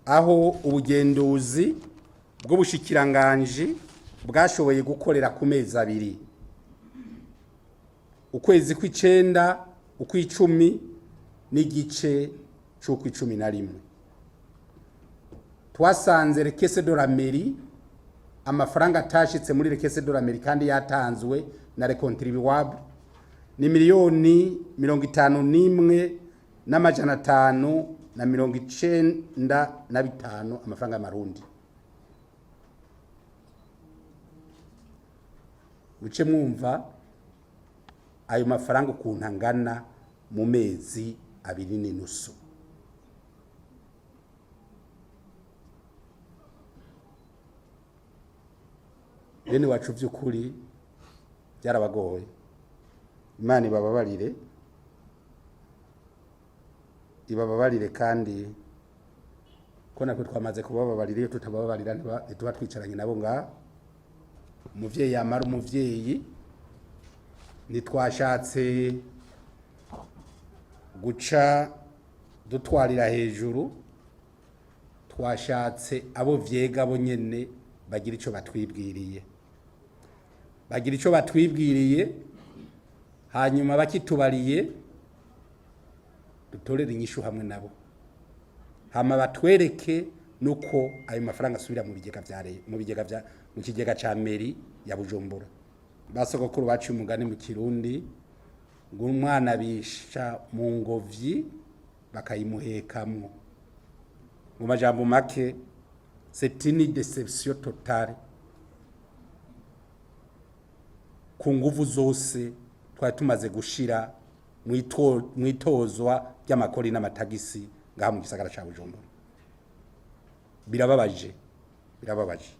Aho ubugenduzi bw'ubushikiranganji bwashoboye gukorera ku mezi 2, ukwezi kw'icenda, ukw'icumi n'igice c'ukw'icumi na rimwe, twasanze les caisses de la mairie, amafaranga atashitse muri les caisses de la mairie kandi yatanzwe na les contribuables, ni 51,595 millions amafaranga y'amarundi. Muce mwumva ayo mafaranga ukuntu angana mu mezi 2.5. Bene wacu, by'ukuri byarabagoye. Imana ibababarire, ibababarire, kandi ko natwe twamaze kubababarira. Iyo tutabababarira, ntituba twicaranye nabo ngaha. Umuvyeyi yamara umuvyeyi. Ntitwashatse guca dutwarira hejuru, twashatse abo vyega bo nyene bagira ico batwibwiriye, bagira ico batwibwiriye, hanyuma bakitubariye dutorere inyishu hamwe nabo, hama batwereke nuko ayo mafaranga asubira mu bigega vya mu bigega vya mu kigega ca mairie ya Bujumbura. Basogokuru baciye umugani mu Kirundi ngo umwana bisha mu ngobyi bakayimuhekamwo. Mu majambo make, c'est une déception totale ku nguvu zose twari tumaze gushira mwitozwa ry'amakori n'amatagisi ngaha mu gisagara ca Bujumbura. Birababaje, birababaje.